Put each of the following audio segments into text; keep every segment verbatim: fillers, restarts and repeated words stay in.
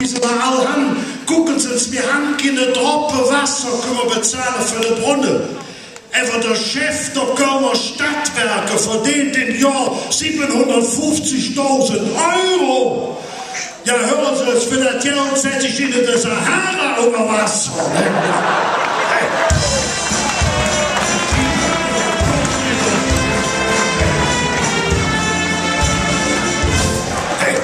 se mer all han. Kucken Se ens, mir han keine Droppe Wasser, künne mer bezahle för de Brunne. Ävver der Chef der Kölner Stadtwerke verdeent em Johr sibbenhundertfuffzigdausend Euro. Jo, hüre Se, för dat Geld setz ich Inne de Sahara unger Wasser. Hey,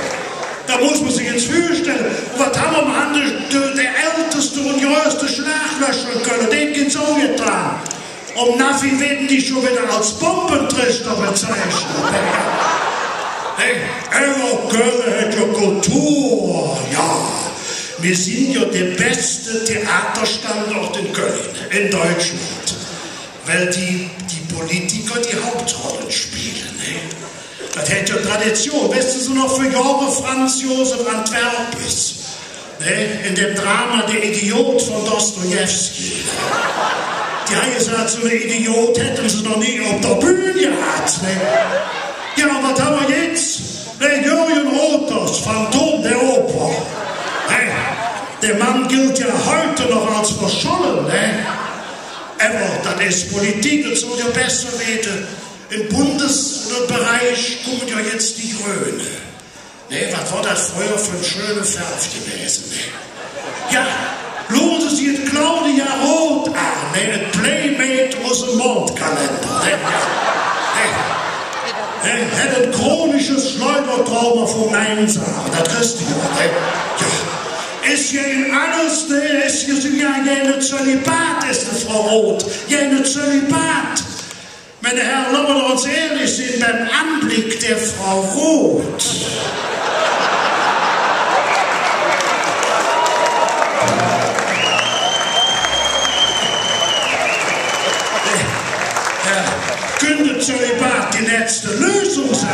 do muss mer sich jetz vürstelle, wat han mer am Rande, de, de älteste un größte Schlaglöcher en Kölle, dä gitt et och jet dran. Om Navi weeden die schon widder als Bombentrichter bezeichnet. Hey, ävver Kölle hät jo Kultur, jo. Mir sin jo der beste Theaterstandort en Kölle, en Deutschland. Weil die, die Politiker die Hauptrollen spielen, ne? Dat hät jo Tradition. Weiß de noch, vör Johre Franz Josef Antwerpes, ne? En däm Drama Der Idiot vun Dostojewski. Die han gesaht, su ene Idiot hätte se noch nie op der Bühn gehatt, ne? Jo, wat han mer jetz? Ne, Jürgen Roters, Phantom der Oper. Ne? Dä Mann gilt jo hügg noch als verschollen, ne? Ävver dat es Politik, et soll jo besser weede. Em Bundes-, oder Bereich kumme jo jetz die Gröne. Ne, wat wor dat fröher för en schöne Färv gewäse, ne? Jo, luure Se et Claudia Roth aan, ne, et Playmate us dem Mondkalender, ne? Jo. Ne? Ne, hät e chronisches Schleudertrauma vum Nein sage, dat kriss de jo, ne? Jo. Es jo en alles, ne, es jo su, jo, en Zölibat es de Frau Roth. Jo, en Zölibat. Meine Herren, loss mer doch ens ihrlich sin, beim Anblick der Frau Roth. Jo, künnt et Zölibat die letzte Lösung sin?